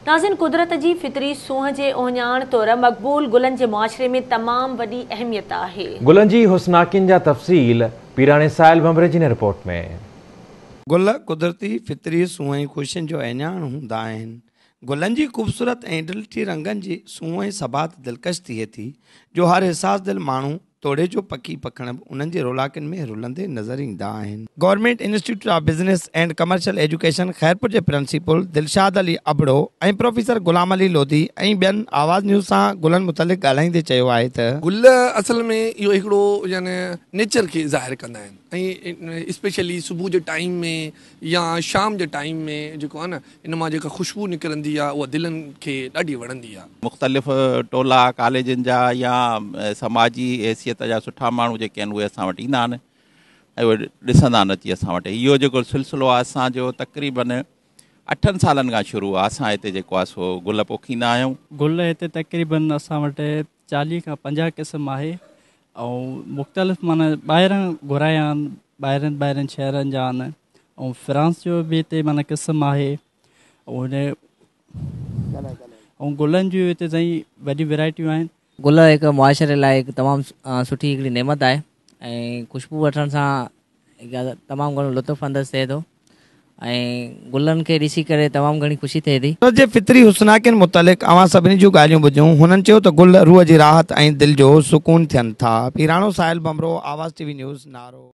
ناظرين قدرت جي فطري سونهن جي اهڃاڻ طور مقبول گلن جي معاشري ۾ تمام وڏي اهميت آهي. گلن جي حسناڪين جا تفصيل پيراڻي ساحل ڀنڀري جي هن رپورٽ ۾. گل قدرتي فطري سونهن ۽ خوشين جو اهڃاڻ هوندا آهن. گلن جي خوبصورت ۽ ڊلٽي رنگن جي سونهن ۽ ثبات دلڪش ٿئي ٿي جو هر حساس دل ماڻهو توڙي جو پکي پکڻ به انهن جي رولاڪين ۾ رلندي نظر ايندا آهن. Government institute of business and commercial education Khairpur جي پرنسپل دلشاد علي ابڙو ۽ پروفيسر غلام علي لوڌي ۽ ٻين آواز نيوز سان گلن متعلق ڳالهائيندي چيو آهي ته. گل اصل ۾ اهو هڪڙو يعني نيچر کي ظاهر ڪندا آهن ۽ اسپيشلي صبح جي ٽائيم ۾ يا شام جي ٽائيم ۾ جيڪو آهي نه ان مان جيڪا خوشبو نڪرندي آ اها دلن کي ڏاڍي وڻندي آ. مختلف ٽولا ڪاليجن جا يا سماجي حيثيت جا سٺا ماڻهو جيڪي آهن اهي اسان وٽ ايندا آهن ۽ اهي ڏسندا آهن اچي اسان وٽ اهو جيڪو سلسلو آهي اسان جو تقريبن اٺن سالن کان شروع آهي اسان هتي جيڪو آهي سو گل پوکيندا آهيون. گل هتي تقريبن اسان وٽ 40 کان 50 قسم آهي ۽ مختلف معنيٰ ٻاهران گهرايا آهن ٻاهرن ٻاهرن شهرن جا آهن ۽ فرانس جو به هتي معنيٰ قسم آهي ۽ هن ۽ گلن جون هتي سائين وڏيون ورائٽيون آهن. گل هڪ معاشري لاء هڪ تمام سٺي هڪڙي نعمت آهي ۽ خوشبو وٺڻ سان تمام گهڻو لطف اندوز ٿئي ٿو ۽ گلن کي ڏسي ڪري تمام گهڻي خوشي ٿئي ٿي. قدرت جي فطري حسناڪين متعلق اوهان سڀني جون ڳالهيون ٻڌيون. هنن چيو ته گل روح جي راحت ۽ دل جو سڪون ٿين ٿا. پيراڻو ساحل ڀنڀرو، آواز ٽي وي نيوز، نارو.